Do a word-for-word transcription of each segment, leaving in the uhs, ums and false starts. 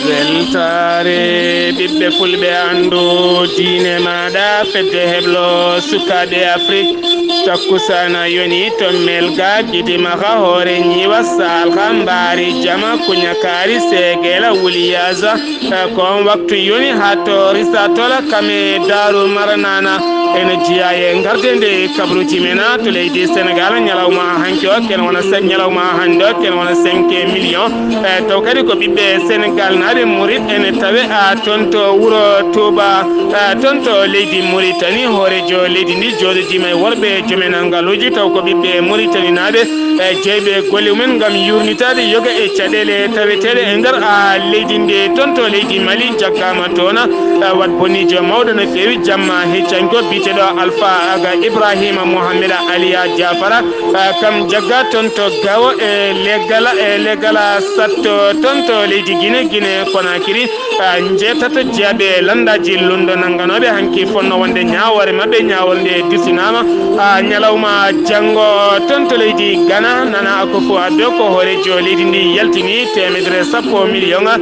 Weltaare ɓiɓɓe fulɓe, anndu diine maaɗa, fedde heblo sukaaɓe Afrik. Takkusaana yoni to Melga, Gidi Maxa, Hoore Ñiiwa, Saalxa, Mbaari Jama, Kuñakaari, Seegeela, Wuliyaasa. E ko on waktu yoni haa to Risatola kame Daaru Maranana. Ene jeyaa e ngarde nde kabruuji men to leydi Senegaal, ñalawma hanki o, ken wona sen-, ñalawma hannde o, ken wona cinq millions. E taw kadi ko ɓiɓɓe Senegaal naaɓe murit ene tawe a toon to wuro Touba, a toon to leydi Mauritanie. Hooreejo leydi ndi jooɗodiima e worɓe joomen ngaluuji, taw ko ɓiɓɓe Mauritanie naaɓe, e jeyɓe golle mumen ngam yuurnitaade yoga e caɗeele taweteeɗe e nder, a, leydi ndi. Toon to leydi Mali jaggaama toon, a, wat bonniijo mawɗo no feewi, jamma heccanko biyeteeɗo Alfa Aga Ibrahima Mohamed Aliya Jafara, a, kam jagga toon to Gawo e leggal, e leggal satto toon to leydi Gine, Gine Konakiri. A, njeetato jeyaaɓe lanndaaji lunndo nannganooɓe hanki fotnoo wonde ñaawoore maɓɓe, ñaawoore nde dursinaama, a, ñalawma janngo toon to leydi Gana. Nana Akufo-Addo ko hooreejo leydi ndi yaltini teemedere sappo million, a,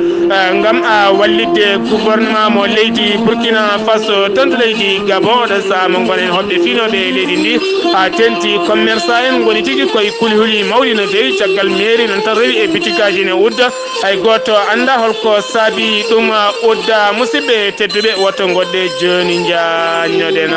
ngam, a, wallitde gouvernement mo leydi Burkina Faso. Toon to leydi Gabon, oɗo sahaa mo ngonen hoɓɓe fiinooɓe e leydi ndi, a, teeŋti commerçant en ngoni tigi koye kulhuli mawɗi no feewi, caggal mairie noon tan rewi e bitikaaji ne udda. Hay gooto anndaa hol ko saabi ɗum udda. Musidɓe tedduɓe, woto ngoɗɗe jooni njaanñoɗen.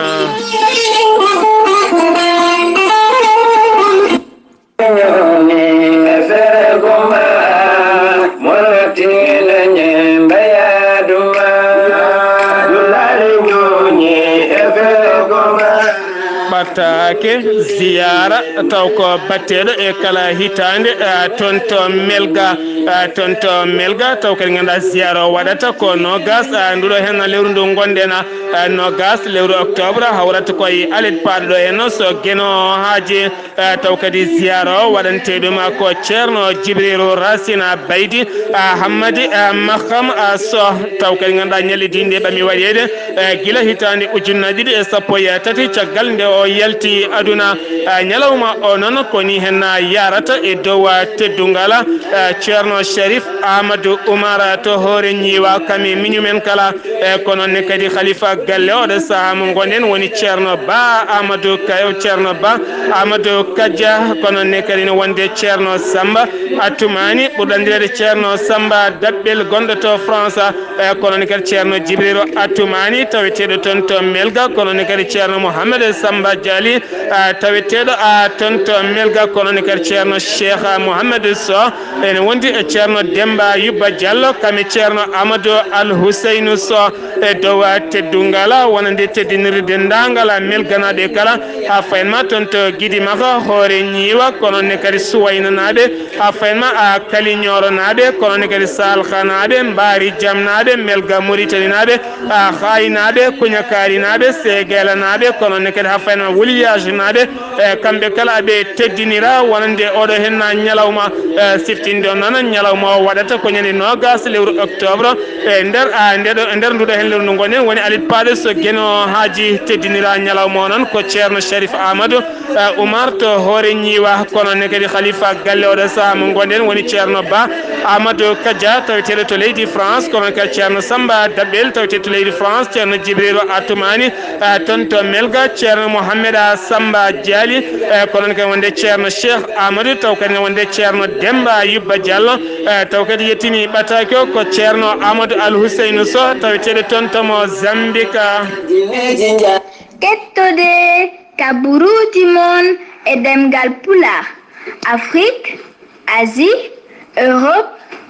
Ɓattaake ziyaara, taw ko batteeɗo e kala hitaande, a, toon to Melga, a, toon to Melga, taw kadi ngannduɗaa ziyaara o waɗata ko noogas, a, nduɗo heen lewru ndu ngonɗen, a, noogas lewru octobre, hawrata ko e alet paaɗo ɗo heen so Geno Haaji, a, taw kadi ziyaara o waɗanteeɗo ma ko Ceerno Jibriilu Rasina Baydi, a, Hammadi, a, Maham, a, Soh, taw kadi ngannduɗaa ñalɗi ɗiɗi ɗe ɓami waɗeede, e, gila hitaande ujunnaji ɗiɗi e sappo e tati, caggal nde o yalti aduna. E, ñalawma o noon ko ni hen yarata e dow teddungal, e, Ceerno Sharif Amadou Oumar to Hoore Ñiiwa, kam e miñum en kala. E, ko noon ne kadi Khalifa galle oɗo sahaa mo ngonɗen woni Ceerno Ba Amadou Ka-, Ceerno Ba Amadou Kadia, ko noon ne kadi no wonde Ceerno Samba Atoumani, ɓurɗo anndireede Ceerno Samba Daɓɓel, gonɗo to France. E, kono ne kadi Ceerno Jibriilu Atoumani, taweteeɗo toon to Melga, kono ne kadi Ceerno Mouhamed Samba Diali, a, taweteeɗo, a, toon to Melga, kono ne kadi Ceerno Cheikh Mouhamed Soh, ene wondi e Ceerno Demba Yubba Diallo, kam e Ceerno Amadou Al Huseynu Soh, e dow teddungal, wonande teddinirde denndaangal Melganaaɓe kala, haa fayin ma toon to Gidi Maxa, Hoore Ñiiwa, kono ne kadi Suwaynanaaɓe, haa fayin ma a Kali Ñooronaaɓe, kono ne kadi Saalxanaaɓe, Mbaari Jamnaaɓe, Melga Muritaninaaɓe, a Xaaynaaɓe, Kuñakaarinaaɓe, Seegeelanaaɓe, kono ne kadi haa fayin ma Wuliyaasinaaɓe, e kamɓe kala aɓe teddinira wonande oɗo heen ñalawma, e siftinde on noon ñalawma o waɗata ko ñande noogas lewru octobre, e nder, a, nde ɗo, e nder nduɗo heen lewru ndu ngonɗen woni alet paaɗo so Geno Haaji teddinira ñalawma o noon ko Ceerno Sharif Amadou, eh, Oumar to Hoore Ñiiwa, kono ne kadi Khalifa galle oɗo sahaa mo ngonɗen woni Ceerno Ba Amadou Kadia, taweteeɗo to leydi France, kono kadi Ceerno Samba Daɓɓel, taweteeɗo to leydi France, Ceerno Jibriilu Atoumani, eh, toon to Melga, Ceerno Mouhamed Samba Diali, eh, kono kadi wonde Ceerno Cheikh Amadou, taw kadi ne wonde Ceerno Demba Yubba Diallo, eh, taw kadi yettini ɓataake o ko Ceerno Amadou Al Huseynu Soh, taweteeɗo toon to Mozambika. Kettode kaburuuji mon e ɗemngal Pulaar, Afrique, Asie, Europe,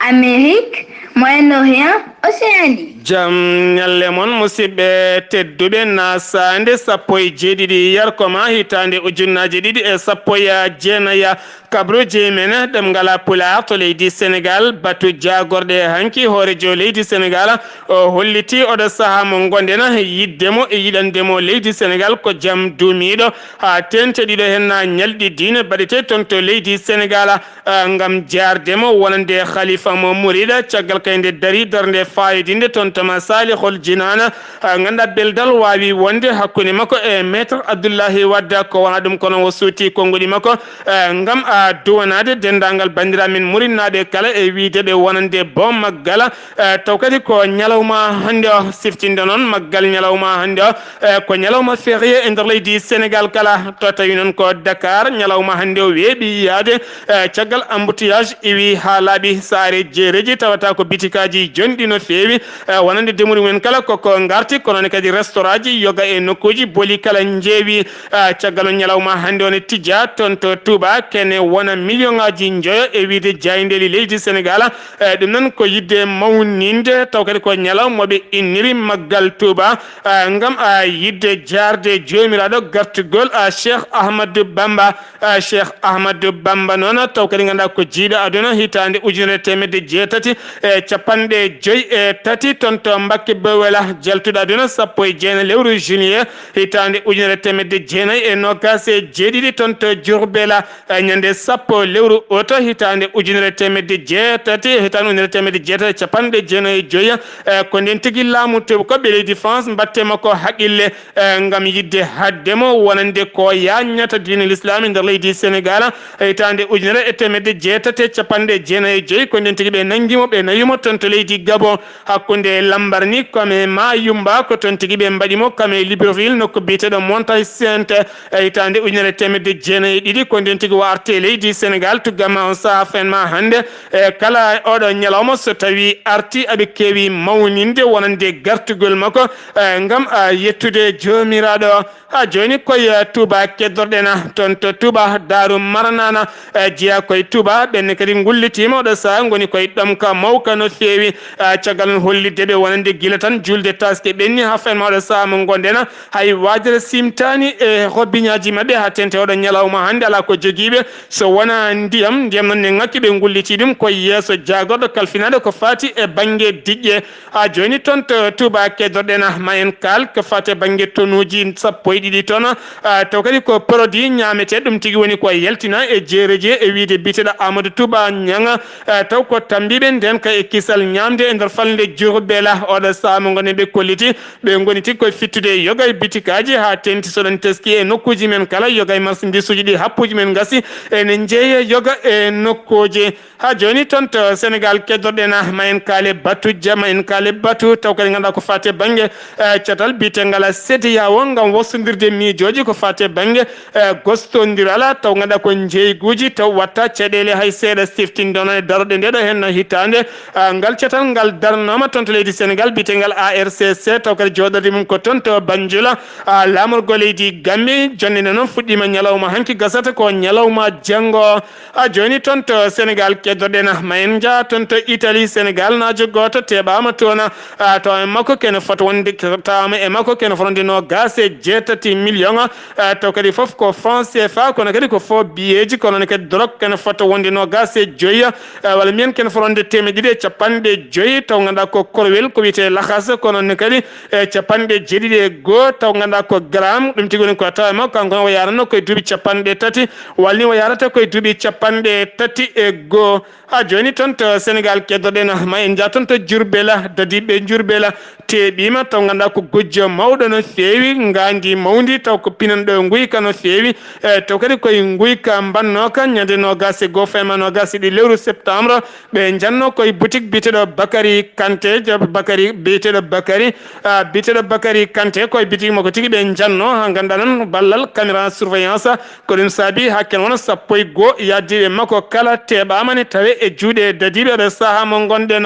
Amérique, Moyen-Orient, Océanie. Jam ñalle mon, musidɓe tedduɓe, na saande sappo e jeeɗiɗi yarkoma hitaande ujunnaaje ɗiɗi e sappo e jeenaya. Kabruuji men ɗemngal Pulaar to leydi Senegaal, batu jaagorɗe hanki hooreejo leydi Senegaal, o holliti oɗo sahaa mo ngonɗen yiɗde mo e yiɗande mo leydi Senegaal ko jam duumiiɗo, haa teeŋti ɗiɗo heen ñalɗi diine baɗetee toon to leydi Senegaal, ah, ngam jaarde mo wonande Khalifa Famo Murida, caggal kay nde dari darnde fayodinde toon to ma Salihol Jinana, ah, ngannduɗaa beldal waawi wonde hakkunde makko e Maître Abdoulaye Wade, ko wonaa ɗum kono o suuti konnguɗi makko, eh, ngam, ah, duwanaade denndaangal banndiraaɓe men muridnaaɓe kala e wiyde ɓe wonande boom maggal, eh, taw kadi ko ñalawma hannde o siftinde noon maggal ñalawma hannde o, eh, ko ñalawma férié e nder leydi Sénégal kala, to tawi noon ko Dakar ñalawma hannde o weeɓi yaade, eh, caggal embouteillage iwi haa laaɓi saare jeereji tawata ko bitikaaji jonɗi no feewi, eh, wonande demuɗi mumen kala koko ngarti, kono ne kadi restaurant ji yoga e nokkuuji boli kala njeewi, eh, caggal on ñalawma hannde one tijja toon to Touba kene wona million ngaji njoyo e wiyde jaayndeeli leydi Sénégal, eh, ɗum noon ko yidde mawninde taw kadi ko ñalawma ɓe inniri maggal Touba, eh, ngam, eh, yidde jaarde joomiraaɗo gartugol, eh, Cheikh Ahmadou Bamba. Ah, Cheikh Ahmadou Bamba noon taw kadi ngannduɗaa ko jiiɗo aduna hitaande ujunere teemedde jeetati e capanɗe joy e tati toon to Mbakke Bowela, jaltuɗo aduna sappo e jeenayi lewru juillet hitaande ujunere teemedde jeenayi e noogaas e jeeɗiɗi toon to Diourbela, eh, ñande sappo lewru oto hitaande ujunere teemedde jeetati, hitaande ujunere teemedde jeetati e capanɗe jeenayi e joy, eh, ko ndeen tigi laamu tuubakooɓe leydi France mbaɗte makko haqqille, eh, ngam yidde haɗde mo wonande ko yaañata diine l'islam e nder leydi Sénégal, e hitaande ujunere e teemedde jeetati e capanɗe jeenayi e joy, ko ndeen tigi ɓe nanngi mo, ɓe nawi mo toon to leydi Gabon, hakkunde Lambarni, comme e Mayumba, ko toon tigi ɓe mbaɗi mo, comme e Libreville, nokku biyeteeɗo Montagne Sainte, e hitaande ujunere e teemedde jeenayi e ɗiɗi, ko ndeen tigi o arti e leydi Sénégal, tugga ma on sahaa fen ma hannde, e kala oɗo ñalawma so tawi arti aɓe keewi mawninde wonande gartugol makko, eh, ngam, ah, yettude joomiraaɗo. Haa jooni koye, eh, Touba keddorɗen, ah, toon to Touba Daaru Marnaan, eh, jeyaa koye Touba, ɓenne kadi ngullitiima oɗo sahaa ngoni koye ɗomka mawka no feewi, ah, caggal noon hollitde ɓe wonande gila tan juulde taaske ɓenni haa fenma oɗo sahaa mo ngonɗen, ah, hay waajere simtaani e hobbiñaaji maɓɓe haa teeŋti oɗo ñalawma hannde alaa ko jogiiɓe so wonaa ndiyam. Ndiyam noon ne ŋakki ɓe ngulliti ɗum koye yeeso jaagorɗo kalfinaaɗo ko faati e bannge diƴƴe. Haa jooni toon to Touba keddorɗen, ah, ma en kaal ko faati e bannge tonuuji sappo e ɗiɗi ton, ah, taw kadi ko produit ñaameteeɗo ɗum tigi woni ko yaltina e jeereji e wiyde biyeteeɗo Amadou Touba Niang, ah, taw ko tammbiiɓe ndeen ka e kisal ñaamde e nder falnde Diourbel, ah, oɗo sahaa mo ngonɗen ɓe kolliti. Ɓe ngoni tigi koye fittude yoga e bitikaaji haa teeŋti so ɗon teski e nokkuuji men kala yoga e marchandisuuji ɗi happuuji men ngasi ene njeeya yoga e nokkuuji. Haa jooni toon to Sénégal keddorɗen, ah, ma en kaale batu, ja, ma en kaale batu, taw kadi ngannduɗaa ko faati e bannge, eh, catal biyetengal C E D E A O ngam wostondirde miijooji ko faati e bannge, eh, gostondiral, taw ngannduɗaa ko njeeyguuji taw watta caɗeele hay seeɗa siftinde noon e darorɗe nde ɗo henno hitaande, ah, ngal catal ngal darnooma toon to leydi Sénégal biyetengal A R C C, taw kadi jooɗorde mum ko toon to Banjul, ah, laamorgo leydi Gambie, jonnde nde noon fuɗɗiima ñalawma hanki gasata ko ñalawma janngo. Haa jooni toon to Sénégal keddorɗen, ma en njah toon to Italie, Sénégal naajo gooto teɓaama toon, ah, tawa e makko kene fota wonde, tawa e makko kene fota wonde noogaas e jeetati million, ah, taw kadi fof ko franc C F A, kono kadi ko fo biyeeji, kono ne kadi drogue kene fota wonde noogaas e joyi, ah, walla mbiyen kene fota wonde teemedde ɗiɗi e capanɗe joyi, taw ngannduɗaa ko korwel ko wiyetee lahas, kono ne kadi e capanɗe jeeɗiɗi e goo, taw ngannduɗaa ko gramme, ɗum tigi woni ko tawa e makko, kanko ne o yaranno koye duuɓi capanɗe tati, walla ni o yarata koye duuɓi capanɗe tati e goo. Haa jooni toon to Sénégal keddorɗen, ma en njah toon to Diourbel, dadiiɓe Diourbel teɓiima, taw ngannduɗaa ko gujjo mawɗo no feewi, ngaandi mawndi, taw ko pinanɗo nguyka no feewi, e taw kadi koye nguyka mbannooka ñande noogaas e goo fenma noogaas e ɗiɗi lewru septembre, ɓe njanno koye boutique biyeteeɗo Bakary Kanté, ja-, Bakary, biyeteeɗo Bakary, ah, biyeteeɗo Bakary Kanté, koye boutique makko tigi ɓe njanno, haa ngannduɗaa noon ballal caméra surveillance, ko ɗum saabi haa kene wona sappo e goo yahdiiɓe makko kala teɓaama ne tawe e juuɗe dadiiɓe ɗo sahaa mo ngonɗen.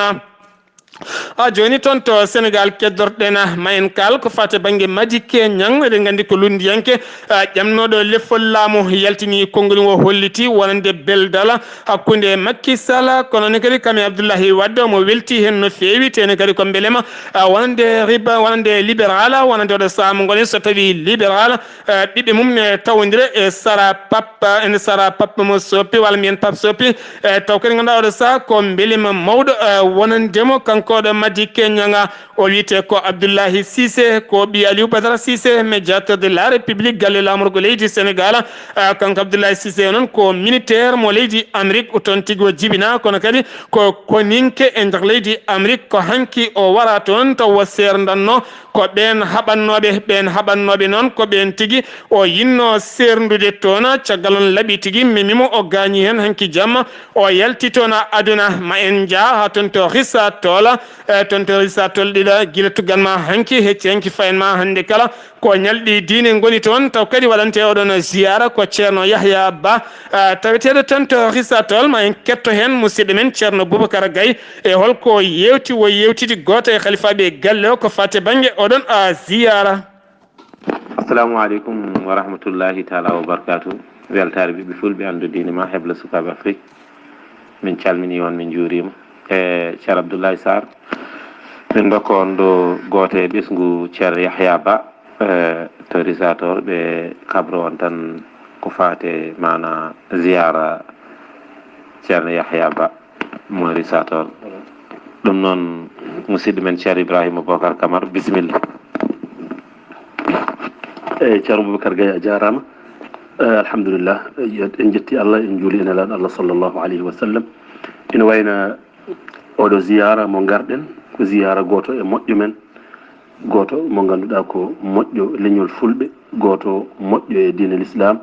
Haa jooni toon to Sénégal keddorɗen, ma en kaal ko faati e bannge Madické Niang, eɗen nganndi ko lunndiyanke, ah, ƴamnooɗo lefol laamu yaltini konngol o holliti wonande beldal hakkunde Macky Sall, kono ne kadi kam e Abdoulaye Wade, omo welti heen no feewi, tene kadi ko mbelema, ah, wonande riba, wonande libéral, wonande oɗo sahaa mo ngonɗen so tawi libéral, ah, ɓiɓɓe mum ne tawondira e sara pappa, ene sara pappa mo soppi, walla mbiyen pap soppi, eh, taw kadi ngannduɗaa oɗo sahaa ko mbelema mawɗo, eh, wonande mo, Koɗo Madi Kenyanga, o wiyetee ko Abdoulaye Cissé, ko ɓii Aliou Badara Cissé, médiateur de la République, galle laamorgo leydi Sénégal. Ah, kanko Abdoulaye Cissé noon ko militaire mo leydi Amérique, o toon tigi o jibinaa, kono kadi ko koninke e nder leydi Amérique. Ko hanki o wara toon tawa o seerndanno ko ɓeen haɓannooɓe, ɓeen haɓannooɓe noon ko ɓeen tigi o yinno seerndude toon. Caggal noon laaɓi tigi, memii mo, o gaañi heen hanki jamma, o yalti toon aduna. Ma en njah haa toon to Risa Tola, e, toon to Risa Tola ɗiɗa, gila tuggan ma hanki, hecci hanki fayen ma hannde kala. Ko ñalɗi diine ngoni toon, taw kadi waɗante oɗon ziyaara ko Ceerno Yahya Ba, e, taweteeɗo toon to Risa Tola. Ma en ketto heen musidɗo men Ceerno Boubacar Gaye, e holko yeewti, o yeewtidi gooto e halifaaɓe galle o ko faati bannge oɗon, a, ziyaara. Assalamu aleykum wa rahmatullahi taala wa barakatuh. Weltaare ɓiɓɓe fulɓe, anndu diine ma, hebla sukaaɓe Afrik. Min calminii on, min njuuriima. E Ceerno Abdoulaye Sarr, min ndokka on ɗo gooto e ɓesngu Ceerno Yahya Ba, e, to Risa Tola, ɓe kabro on tan ko faate maana ziyaara Ceerno Yahya Ba mo Risa Tola. Ɗum noon, musidɗo men Ceerno Ibrahima Bocar Camara, bisimilla. Eeyi, Ceerno Boubacar Gaye, a jaaraama. Eh, alhamdulillah, eh, en njetti Allah, en njuuli e Nelaaɗo Allah sallallahu alayhi wa sallam. Ina wayna oɗo ziyaara mo ngarɗen, ko ziyaara gooto e moƴƴo men, gooto mo ngannduɗaa ko moƴƴo leñol fulɓe, gooto moƴƴo e diine l'islam,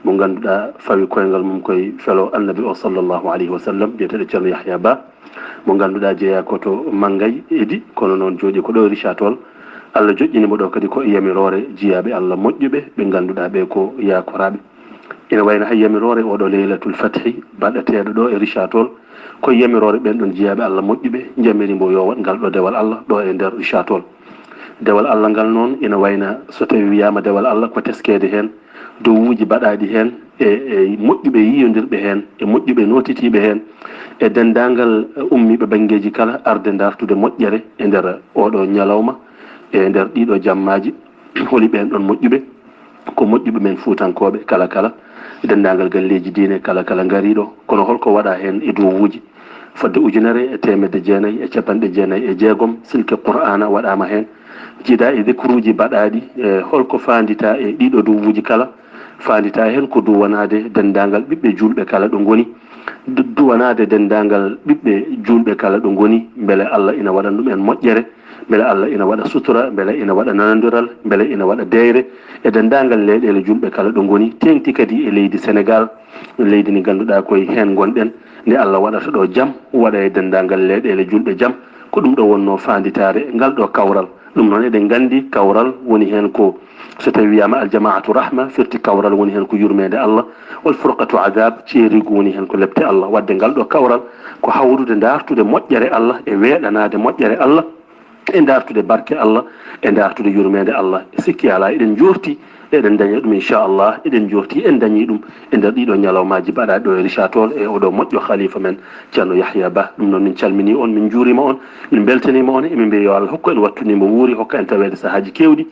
mo ngannduɗaa fawi koyngal mum koye felo Annabi o sallallahu alayhi wa sallam, biyeteeɗo Ceerno Yahya Ba, mo ngannduɗaa jeyaa ko to Manngay Edi, kono noon jooɗii ko ɗo e Richard Toll. Allah joƴƴini mo ɗo kadi ko e yamiroore jiyaaɓe Allah moƴƴuɓe, ɓe ngannduɗaa ɓe ko yaakoraaɓe. Ina wayno hay yamiroore oɗo Leylatul Fathi baɗateeɗo ɗo e Richard Toll, ko e yamiroore ɓeen ɗoon jiyaaɓe Allah moƴƴuɓe njamiri mbo yo waɗ ngal ɗo dewal Allah ɗo e nder Richard Toll. Dewal Allah ngal noon ina wayna so tawi wiyaama dewal Allah ko teskeede heen, dowuuji baɗaaɗi heen e, e moƴƴuɓe yiyondirɓe heen, e moƴƴuɓe nootitiiɓe heen, e denndaangal ummiiɓe banngeeji kala arde ndaartude moƴƴere e nder oɗo ñalawma, e nder ɗiɗo jammaaji. Holi ɓeen ɗoon moƴƴuɓe? Ko moƴƴuɓe men fuutankooɓe kala kala, denndaangal galleeji diine kala kala ngariiɗo. Kono holko waɗaa heen e dowuuji? Fodde ujunere e teemedde jeenayi e capanɗe jeenayi e jeegom silke Qur'aana waɗaama heen. Jiidaa e dikruuji baɗaaɗi, e holko faanditaa e ɗiɗo duwuuji kala? Faanditaa heen ko duwanaade denndaangal ɓiɓɓe juulɓe kala ɗo ngoni, du-, duwanaade denndaangal ɓiɓɓe juulɓe kala ɗo ngoni, mbele Allah ina waɗana ɗum en moƴƴere, mbele Allah ina waɗa sutura, mbele ina waɗa nanondiral, mbele ina waɗa deeyre e denndaangal leyɗeele juulɓe kala ɗo ngoni, teeŋti kadi e leydi Senegaal. Leydi ndi ngannduɗaa koye heen ngonɗen, nde Allah waɗata ɗo jam, waɗa e denndaangal leyɗeele juulɓe jam. Ko ɗum ɗo wonnoo faanditaare ngal ɗo kawral. Ɗum noon eɗen nganndi kawral woni heen ko, so tawi wiyaama aljamaatu rahma, firti kawral woni heen ko yurmeende Allah, wal furqatu adab, ceeriigu woni heen ko lepte Allah. Waɗde ngal ɗo kawral ko hawrude ndaartude moƴƴere Allah e weeɗanaade moƴƴere Allah. E ndaartude barke Allah, e ndaartude yurmeende Allah. Sikki alaa, eɗen njoorti eɗen ndaña ɗum, inchallah, eɗen njoorti en ndañii ɗum e nder ɗiɗo ñalawmaaji baɗaaɗi ɗo e Richard Toll e oɗo moƴƴo khalifa men, Ceerno Yahya Ba. Ɗum noon, min calminii on, min njuuriima on, min mbeltaniima on, emin mbiya yo Allah hokku en wattu ni mo wuuri, hokka en taweede sahaaji keewɗi.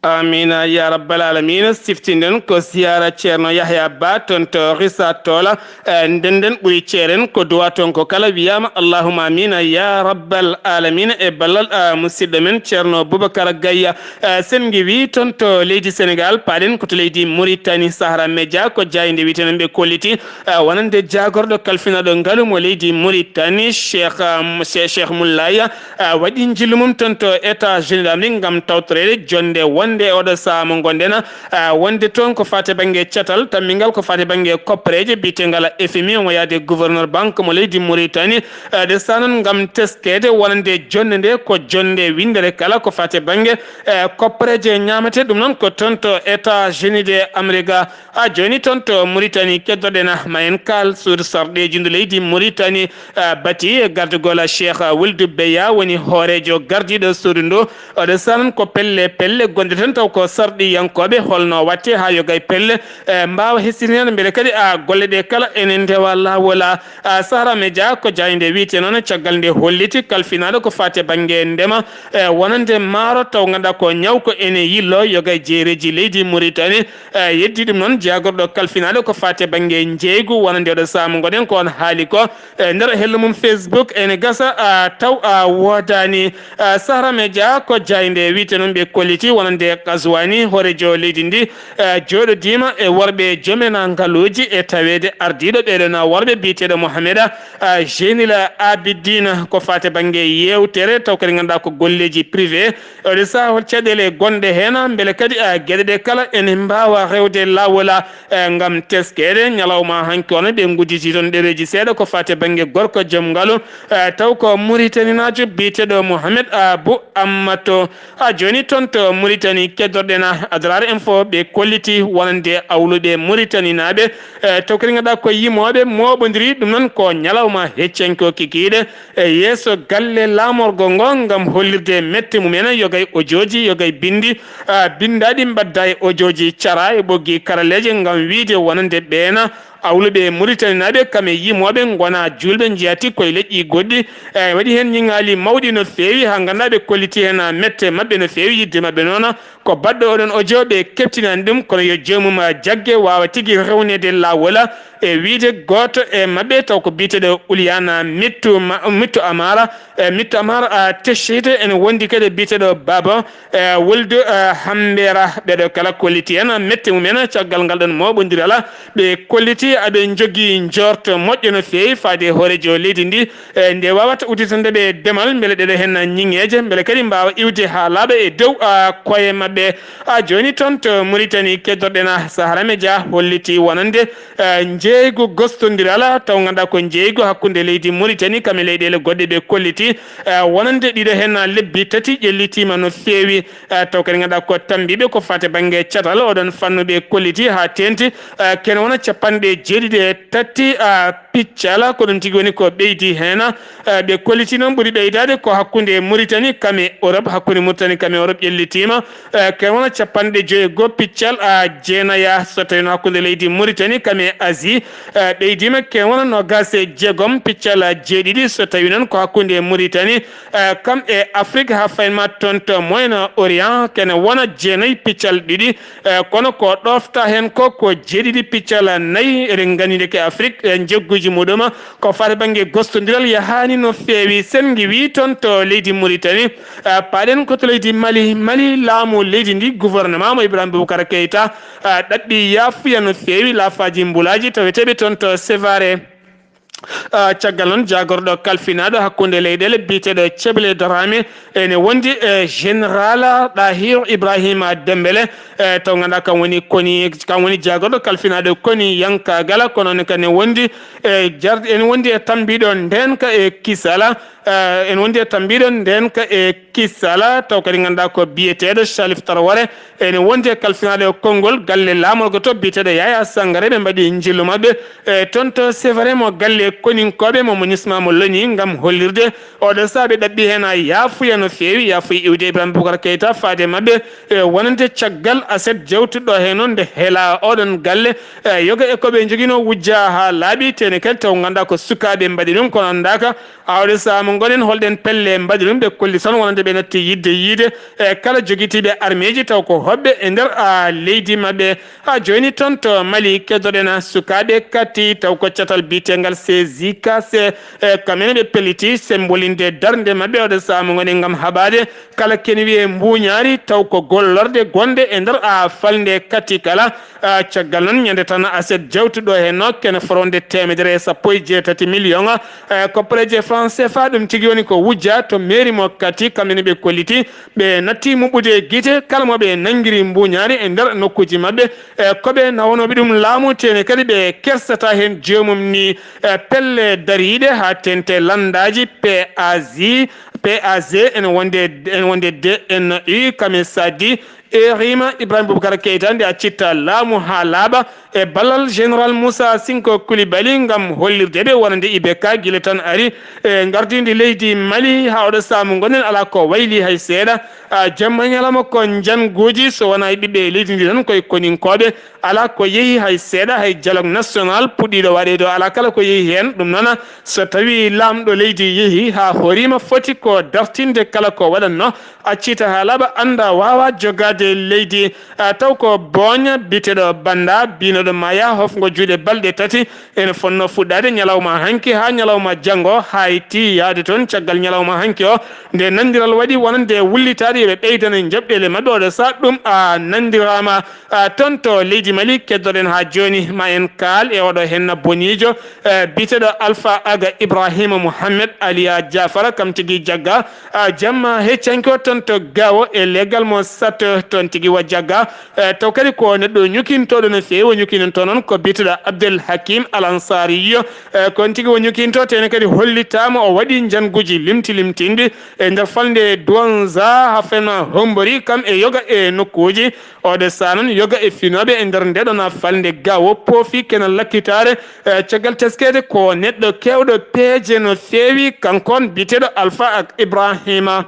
Amiina ya rabbal aalamiina. Siftinden ko siyaara Ceerno Yahya Ba toon to Richard Toll. Eh, ndenden ɓuri ceeren ko duwa toon ko kala wiyaama, allahumma amiina ya rabbal aalamiina, e ballal, ah, musidɗo men Ceerno Boubacar Gaye. Eh, sen ngiwi toon to leydi Senegaal, paaɗen ko to leydi Mauritanie. Sahara Media ko jaaynde wiyetee noon ɓe kolliti, eh, wonande jaagorɗo kalfinaaɗo ngalu mo leydi Mauritanie, Cheikh, ah, Che-, Cheikh Moulay, ah, waɗi njillu mum toon to États-Unis d'Amérique ngam tawtoreede jonnde wonnde e oɗo sahaa mo ngonɗen, ah, wonde toon ko faati bannge catal tammingal, ko faati bannge koppareeje biyetengal F M I, omo yaade gouverneur banque mo leydi Mauritanie, ah, nde sahaa noon ngam teskeede wonande jonnde nde ko jonnde winndere kala ko faati bannge, eh, koppareeje ñaametee. Ɗum noon ko toon to États-Unis de Amérique. Ha jooni toon to Mauritanie, keddoɗen ma en kaal suudu sarɗeeji ndu leydi Mauritanie, ah, bati e gardagol Cheikh Wuld Beya woni hooreejo gardiiɗo suudu ndu. Oɗo sahaa noon ko pelle pelle gonɗe Nden taw ko sarɗiyankooɓe holno watte haa yogay pelle e mbaawa hesitinaade mbele kadi a golle ɗe kala ene ndewa laawol a. Sahara Media ko jaaynde wiyte noon caggal nde holliti kalfinaaɗo ko faati e bannge ndema e wonande maaro taw ngannduɗaa ko ñaw ko ene yillo yogay jeereeji leydi Mauritanie. E yeddi ɗum noon jaagorɗo kalfinaaɗo ko faati e bannge njeeygu wonande oɗo saamu ngoɗen ko on haali ko e nder hello mum Facebook ene gasa a taw a woodani. Sahara Media ko jaaynde wiyte noon ɓe kolliti wonande Kaswani hoorejo leydi ndi jooɗodiima e worɓe joomena ngaluuji e taweede ardiiɗo ɓeeɗo na worɓe biyeteeɗo Mohameda Jenila Abidina ko faati e bannge yeewtere taw kadi ngannduɗaa ko golleeji privé. Oɗo saha hol caɗeele gonɗe heen mbele kadi geɗe ɗe kala ene mbaawa rewde laawol a e ngam teskeede ñalawma hanki on ɓe ngudditi toon ɗereeji seeɗa ko faati e bannge gorko joom ngalu e taw ko Muritaninaajo biyeteeɗo Mohamed Abou Ammato. Haa jooni toon to Muritani keddorɗen a Adrar Info ɓe kolliti wonande awluɓe Muritaninaaɓe e taw kadi ngannduɗaa ko yimooɓe mooɓondiri ɗum noon ko ñalawma heccanko kikiiɗe e yeeso galle laamorgo ngo ngam hollirde mette mumen yogay ojooji yogay binndi binndaaɗi mbadda e ojooji cara e ɓoggi karalleeje ngam wiyde wonande ɓeena awluɓe Muritaninaaɓe kam e yimooɓe ngona juulɓe njeyaati koye leƴƴi goɗɗi. E waɗi heen ñiŋaali mawɗi no feewi haa ngannduɗaa ɓe kolliti heen mette maɓɓe no feewi yidde maɓɓe noon ko baɗɗo oɗon ojo ɓe keptinani ɗum kono yo joomum jagge waawa tigi rewneede laawol a. E wiyde gooto e maɓɓe taw ko biyeteeɗo Uliana Mittu Mittu Amara e Mittu Amara a Techite ene wondi kadi e biyeteeɗo Baba e Woldu Hambera ɓeɗo kala kolliti en mette mumen caggal ngal ɗon moɓondiral ɓe kolliti aɓe jogii njorto moƴƴo no feewi faade e hoorejo leydi ndi e nde wawata udditande ɓe demal mbele ɗeɗo hen ñiŋeeje mbele kadi mbawa iwde haa laaɓa e dow koye maɓɓe. A jooni toon to Mauritanie keddorɗen a Sahara Media holliti wonande e njeeygu gostondiral taw ngannduɗaa ko njeeygu hakkunde leydi Mauritanie kam e leyɗeele goɗɗe ɓe kolliti e wonande ɗiɗo hen lebbi tati ƴellitiima no feewi. E taw kadi ngannduɗaa ko tambiiɓe ko faati bannge catal oɗon fannu ɓe kolliti haa teenti e kene wona capanɗe jeeɗiɗi e tati a piccala ko ɗum tigi woni ko ɓeydi heen. E ɓe kolliti noon ɓuri ɓeydaade ko hakkunde Mauritanie kam e Europe hakkunde Mauritanie kam e Europe ƴellitiima e kene wona capanɗe joyi e goo piccal a jeenaya so tawi no hakkunde leydi Mauritanie kam e Asie e ɓeydiima kene wona noogaas e jeegom piccal a jeeɗiɗi so tawi noon ko hakkunde Mauritanie e kam e Afrique haa faynma toon to Moyen Orient kene wona jeenayi piccal ɗiɗi e kono ko ɗofta heen ko ko jeeɗiɗi piccal nayi eɗen nganndi ndeke Afrique e njegguuji muɗum ko faati bannge gostondiral yahaani no feewi sen ngiwi toon to leydi Mauritanie. E paaɗen ko to leydi Mali Mali laamu leydi ndi gouvernement mo Ibrahima Boubacar Keita e ɗaɓɓi yaafuya no feewi laafaaji mbulaaji taweteeɓe toon to Sévaré. Caggal noon jaagorɗo kalfinaaɗo hakkunde leyɗeele biyeteeɗo Ceble Darame ene wondi e général Ɗahir Ibrahima Dembele e taw ngannduɗaa kam woni koni kam woni jaagorɗo kalfinaaɗo koni yankagala kono ne kadi ne wondi e jarɗi ene wondi e tambiɗo ndenka e kisala e ene wondi e tambiɗo ndenka e kisala taw kadi ngannduɗaa ko biyeteeɗo Salif Traoré ene wondi e kalfinaaɗo e konngol galle laamorgo to biyeteeɗo Yaya Sangare ɓe mbaɗi njillu maɓɓe e toon to Sévaré mo galle koninkooɓe mo monisma mo loni ngam hollirde oɗo saabe ɗaɓɓi heen a yaafuya no feewi yaafuya iwde Ibrahima Boubacar Keita faade maɓɓe e wonande caggal aset jawtuɗo heen noon nde heela oɗon galle e yoga e ko ɓe njogino wujja haa laaɓi tene kadi taw ngannduɗaa ko sukaaɓe mbaɗi ɗum kono anndaaka Aawde saama ngoɗen holɗen pelle mbaɗi ɗum ɓe kolli tan wonande ɓe natti yidde yiide e kala jogitiiɓe armeeji taw ko hoɓɓe e nder a leydi maɓɓe. Haa jooni toon to Mali keddoɗen sukaaɓe katti taw ko catal biyetengal C J K C e kamene ɓe pelliti sembolinde darnde maɓɓe oɗo saama ngoɗen ngam haɓaade kala kene wiyee mbuuñaari taw ko gollorɗe gonɗe e nder a falnde katti kala. Caggal noon ñande tan aset jawtuɗo heen no kene foronde teemedere e sappo e jeetati million koppareeje franc C F A ɗum tigi woni ko wujja to mairie mo katti kamɓe ne ɓe kolliti ɓe natti muɓɓude gite kala mo ɓe nanngiri mbuuñaari e nder nokkuuji maɓɓe e ko ɓe nawanooɓe ɗum laamu teene kadi ɓe kersata heen joomum ni e pelle dariiɗe haa teente lanndaaji P A G P A G ene wonde ene wonde D N U kame sadi Erima Ibrahim Boubacar Keita nde accitta laamu haa laaɓa e ballal Général Moussa Sinko Koulibaly ngam hollirde ɓe wonande I B K gila tan ari e ngardiindi leydi Mali haa oɗo saamu ngonɗen alaa ko wayli hay seeɗa. A jamma ñalawma ko njanguuji so wonaa e ɓiɓɓe leydi ndi tan koye koninkooɓe alaa ko yehi hay seeɗa hay dialogue national puɗɗiiɗo waɗeede o alaa kala ko yehi heen. Ɗum noon so tawii laamɗo leydi yehi haa horiima foti ko dartinde kala ko waɗatno accita haa laaɓa annda waawa jogaade leydi. A taw ko booña biteɗo bannda biinoɗo maya hofngo juuɗe balɗe tati ene fonnoo fuɗɗaade ñalawma hanki haa ñalawma janngo hayti yahde toon caggal ñalawma hanki o nde nanndiral waɗi wonande wullitaade yo ɓe ɓeydane njoɓɗeele maɓɓe oɗo saha ɗum a nanndiraama. A toon to leydi Mali keddoɗen haa jooni ma en kaal e oɗo henna boniijo e biteɗo Alpha Aga Ibrahima Mohamed Aliya Jafara kam tigi jagga a jamma heccanki o toon to Gawo e legal mo satto toon tigi wa jagga. E taw kadi ko neɗɗo ñukintoɗo no feewi o ñukinanto noon ko biteɗo Abdel Hakim Al Ansari yo e kon tigi o ñukinto tene kadi hollitama o waɗi njanguji limti limtinɗi e nder falnde Douanza haa fenma hombori kam e yoga e nokkuuji. Oɗo saha noon yoga e finooɓe e nder ndeɗona falnde Gawo poofi kena lakkitaare e caggal teskede ko neɗɗo kewɗo peeje no feewi kankon biteɗo Alpha ak Ibrahima.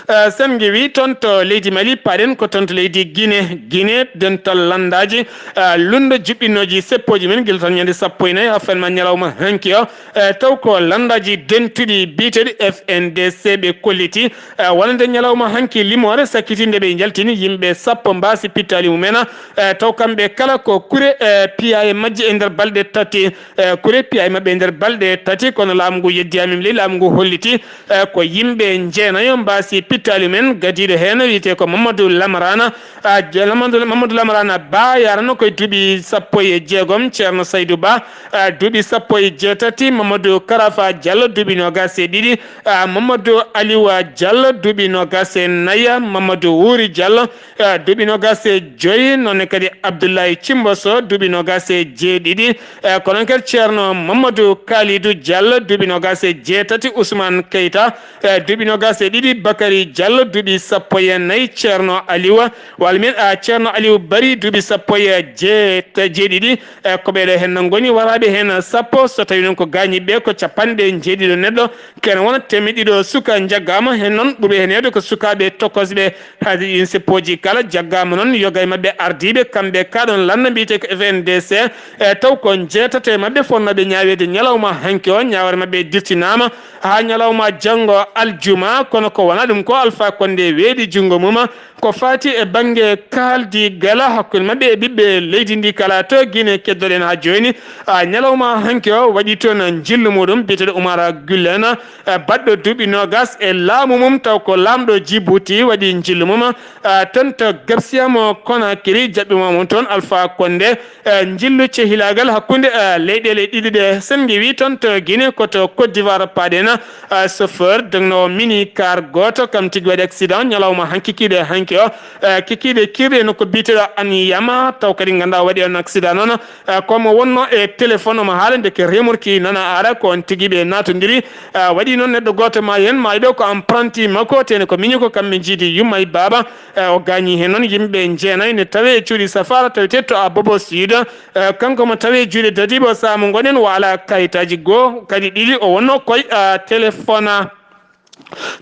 Eh, sen ngewi toon to leydi Mali paɗen ko toon to leydi Guinée. Guinée dental landaji eh, lundo juɓɓinooji seppooji men gila tan ñande sappo e nayi haa fenma ñalawma hanki o. Eh, taw ko landaji dentuɗi biyeteɗi F N D C ɓe kolliti eh, wonande ñalawma hanki limoore sakkitinde ɓe njaltini yimɓe sappo mbaasi pittaali mumen. Eh, taw kamɓe kala ko kure eh, piyaye majje e nder balɗe tati. Eh, kure piyaye maɓɓe e nder balɗe tati kono laamu ngu yeddiyamin ley laamu ngu holliti eh, ko yimɓe jeenayo mbaasi pittaali men gadiiɗo heen wiyetee ko Mamadou Lamarana. Ah, je- Mamadou Mamadou Lamarana Ba yarano koye duuɓi sappo e jeegom, Ceerno Saydou Ba ah, duuɓi sappo e jeetati, Mamadou Karafa Diallo duuɓi noogaas e ɗiɗi, ah, Mamadou Aliwa Diallo duuɓi noogaas e nayi, Mamadou Wuri Diallo ah, duuɓi noogaas e joyi, noon ne kadi Abdoulaye Cimboso duuɓi noogaas e jeeɗiɗi, eh, ko noon kadi Ceerno Mamadou Kalidou Diallo duuɓi noogaas e jeetati, Ousmane Keita eh, duuɓi noogaas e ɗiɗi, Bakary Diallo duuɓi sappo e nayi, Ceerno Aliou walla min a Ceerno Aliou Bari duuɓi sappo e jeet- jeeɗiɗi. Eh, ko ɓeeɗo heen ngoni waraaɓe heen sappo so tawii noon ko gaañiiɓe ɓe ko capanɗe jeeɗiɗo neɗɗo. Kene wona teemedde ɗiɗo suka njaggaama heen noon ɓurɓe heen heewde ko sukaaɓe tokosɓe. Haadi ɗiin seppooji kala jaggaama noon yoga e maɓɓe ardiiɓe kamɓe kaɗon lannda mbiyetee ko F N D C e taw ko jeetato e maɓɓe fotnooɓe ñaaweede ñalawma hanki o. Ñaawoore maɓɓe dirtinaama haa ñalawma janngo aljuma kono ko wonaa ɗum ko Alpha Condé weeɗi junngo mum ko faati e bannge kaaldi gala hakkunde maɓɓe e ɓiɓɓe leydi ndi kala to Guinée keddoɗen haa jooni. A ñalawma hanki o waɗi toon njillu muɗum biyeteeɗo Oumar Gulen eh, baɗɗo duuɓi noogas e laamu mum taw ko laamɗo Djibouti waɗi njillu mum eh, toon to Gabsiyamo Conakry jaɓɓimo mum toon Alpha Condé eh, njillu cehilaagal hakkunde eh, leyɗeele ɗiɗi ɗe. Sen ngewi toon to Guinée ko to Côte d'Ivoire paɗen eh, chauffeur dognoowo mini car gooto kam tigi waɗi accident ñalawma hanki kiiɗe hanki o eh, kikiiɗe kirɗe no ko biyeteeɗo Aniyama taw kadi ngannduɗaa waɗi on accident noon. Eh, komo wonno e téléphone omo haala ndeke remorki nana ara ko on tigi ɓe natodiri. Eh, waɗi noon neɗɗo gooto ma heen maayi ɗo ko apprenti makko tene ko miñi ko kamɓe jiidi yumma e baaba. Eh, o gaañi heen noon yimɓe jeenayi ne tawe e cuuɗi safara tawete to a bobo sud. Eh, kanko mo tawe juuɗe dadiiɓe o saamu ngoɗen o ala kayitaji goo kadi ɗiɗi o wonno koye eh, téléphone.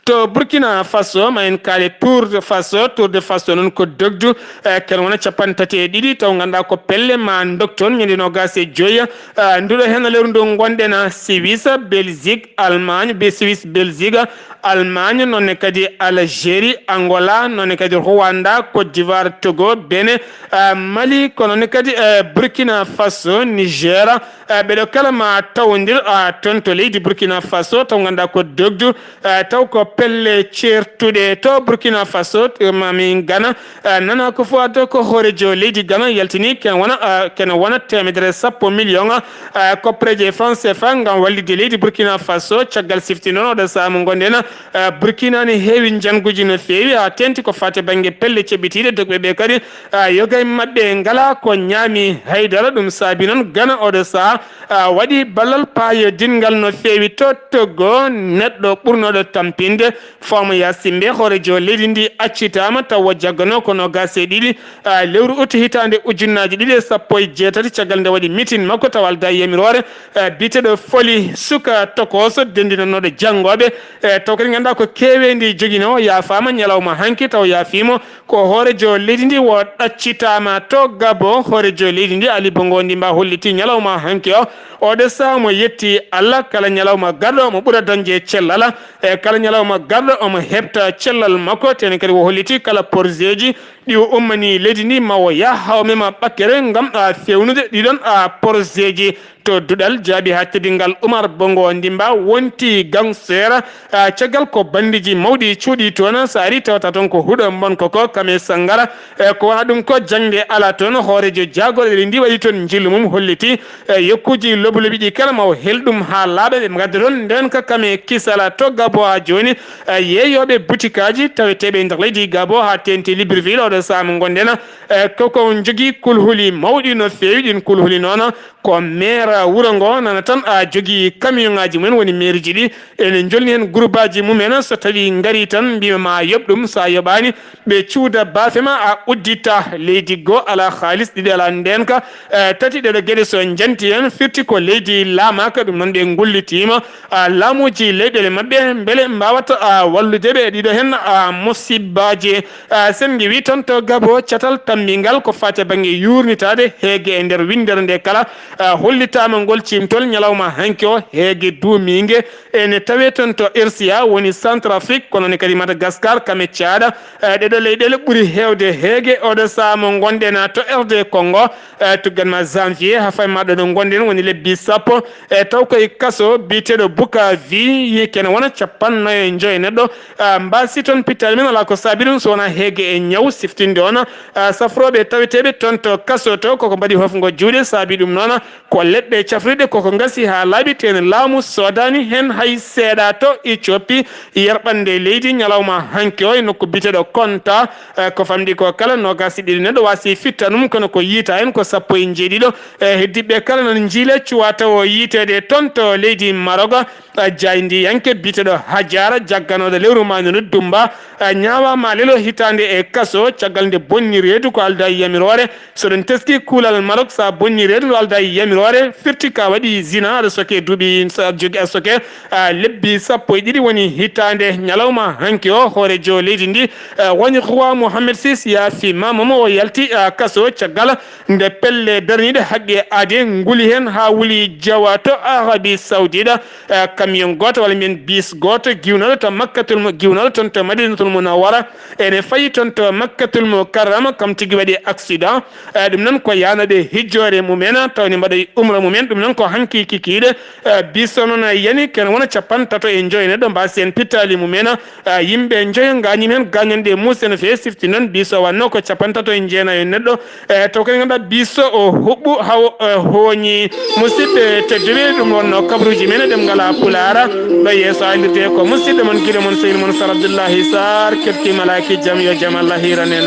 To Burkina Faso ma en kaale Tour de Faso. Tour de Faso noon ko dogdu eh, ken wona capanɗe tati e ɗiɗi taw ngannduɗaa ko pelle ma dogtoon ñande noogaas e joyi. Eh, nduɗo heen lewru ndu ngonɗen Suisse, Belgique, Allemagne be Suisse, Belgique, Allemagne noonne kadi Algérie, Angola noonne kadi Rwanda, Côte d'Ivoire, Togo, Bénin, eh, Mali ko noonne kadi eh, Burkina Faso, Niger. Eh, ɓeɗo kala ma tawdir ah, toon to leydi Burkina Faso taw ngannduɗaa ko dogdu eh, taw ko pelle ceertuɗe to Burkina Faso eh, mami Ghana. Eh, nana ko fof adda ko hoorejo leydi Ghana yaltini ken wona eh, ken wona temedere sappo million eh, koppareje franc C F A ngam wallitde leydi Burkina Faso caggal sifti noon oɗo saaha mo ngonɗen. Eh, Burkina ne heewi njanguji no feewi haa teeŋti ko faati bannge pelle ceɓɓitiiɗe dogɓe ɓe kadi ah, yoga e maɓɓe ngalaa ko ñaami haydara ɗum saabi noon Ghana oɗo saaha ah, waɗi ballal paayodingal no feewi to Togo neɗɗo ɓurnooɗo tampinde. Fawma Yaasin Mbe, hooreejo leydi ndi, accitaama tawa o jaggano ko noogaas e ɗiɗi, ah, lewru ut hitaande ujunnaaji ɗiɗi e sappo e jeetati, caggal nde waɗi mitin makko tawa aldaa e yamiroore, ah, biyeteeɗo Foli, suka tokooso denndinanooɗo janngooɓe, eh, taw kadi ngannduɗaa ko keeweendi joginoo, yaafaama ñalawma hanki taw yaafiimo. Ko hooreejo leydi ndi o ɗaccitaama to Gabo. Hooreejo leydi ndi, Ali Bongo Ondimba, hollitii ñalawma hanki o, oɗo sahaa mo yetti Allah, kala ñalawma garɗo omo ɓura dañde cellal, e kala ñalawma garɗo omo heɓta cellal makko. Tene kadi o hollitii kala porzeeji ɗi o ummanii leydi ndi ma o yah haa o mema ɓakkere ngam, a, fewnude ɗiɗon, a, porzeeji. To duɗal jaabi haa teddingal Umar Bongo Ndimba wonti gangster, ah, caggal ko bandiji mawɗi cuuɗi toon, so ari tawata toon ko huɗo mbonko ko Kame Sangara. E ko wona ɗum ko jaŋde alaa toon, hooreejo jaagorɗe ndi waɗi toon njillu mum holliti, e yokkuuji lobi lobi ɗi kala ma o hel ɗum haa laaɓa, ɓe ngadda toon ndeen ka Kame Kisala to Gabo haa jooni, e yeeyooɓe butikaaji taweteeɓe e nder leydi Gabo haa teenti Libreville oɗo sahaa mo ngonɗen, e koko njogii kulhuli mawɗi no feewi, ɗin kulhuli noon ko maire wuro ngo nana tan a jogii camion ŋaaji mumen woni mairie ji ɗi ene jolni heen groupe aji mumen, so tawi ngari tan mbiima ma yoɓ ɗum, so a yoɓaani ɓe cuuda baafe ma a uddita. Leydi goo alaa haalis, ɗiɗi alaa ndeenka, eh, tati ɗeɗo geɗe so njanti heen firti ko leydi laamaaka, ɗum noon ɓe ngullitiima, ah, laamuuji leyɗeele maɓɓe mbele mbaawata, ah, wallude ɓe e ɗiɗo heen, ah, musibbaaji. Ah, sen ngewi toon to Gabo, catal tammbingal ko faati e bannge yuurnitaade heege e nder winndere nde kala, ah, hollitaama ngol ciimtol ñalawma hanki o, heege duumiinge ene tawee toon to R C A, woni Centrafrique, kono ne kadi Madagascar, Kame Caada. Eh, ɗeɗo leyɗeele ɓuri heewde heege oɗo sahaa mo ngonɗen to R D Congo, eh, tuggan ma janvier, haa fay ma ɗo ɗo ngonɗen woni lebbi sappo, eh, taw koye kaso biyeteeɗo Buka Vi, yi kene wona capannayo e njoyo neɗɗo, ah, mbaasi toon pittaali men, alaa ko saabi ɗum so wonaa heege e ñaw siftinde on, ah, safrooɓe taweteeɓe toon to kaso to, koko mbaɗi hofngo juuɗe, saabi ɗum noon ko leɗɗe cafrirɗe koko ngasi haa laaɓi, tene laamu soodaani heen hay seeɗa to Ethiopie, yerɓannde leydi ñalawma hanki o e nokku biyeteeɗo Konta, eh, ko famɗi ko kala noogaas e ɗiɗi neɗɗo waasi fittanum, kono ko yiita heen ko sappo e njeeɗiɗo. Eh, heddiɓe kala nan njiile cuwa tawo yiiteede toon to leydi Maroc, eh, jaayndiyanke biyeteeɗo Hajara jagganooɗo lewru maandu Dumba, eh, ñaawaama lelo hitaande e kaso caggal nde bonni reedu ko aldaa e yamiroore. So ɗum teski kuulal Maroc, so a bonni reedu ndu aldaa e yamiroore, firti ka waɗi zina, aɗa soke duuɓi, so aɗa jogi aɗa soke, ah, lebbi sappo e ɗiɗi woni hitaande ñalawma hanki o, hooreejo leydi ndi, ah, woni roi Mohamed six yaafi ma momo o yalti, ah, kaso caggal nde pelle darniiɗe haqqe aade nguli heen haa wuli jawa to Arabie Saoudite, ah, camion gooto walla mbiyen bus gooto giwnooɗo to Makkatul Mu-, giwnooɗo toon to Madinatul Munawwara, ene fayi toon to Makkatul Mukarrama, kam tigi waɗi accident. Eh, ɗum noon ko yahnooɓe hijjoore mumen, tawde mbaɗa umra mumen, ɗum noon ko hanki kikiiɗe. Eh, biso noon yani ken wona capantato e njoyo neɗɗo mbaasi heen pittaali mumen. Eh, yimɓe njoyo ngaañi heen gaañanɗe muuse no feewi, sifti noon biso wannoo ko capantato e njeenayo neɗɗo. Eh, taw kadi ngannduɗaa biso o huɓɓu haw, eh, hooñi. Musidɓe tedduɓe, ɗum wonnoo kabaruuji men e ɗemngal Pulaar. Ɗo yeeso haalirde ko musidɗo mon, giɗo mon, sehil mon Sar Abdullahi Sar, kefti malaaki jam, yo jam Allah hiiran en.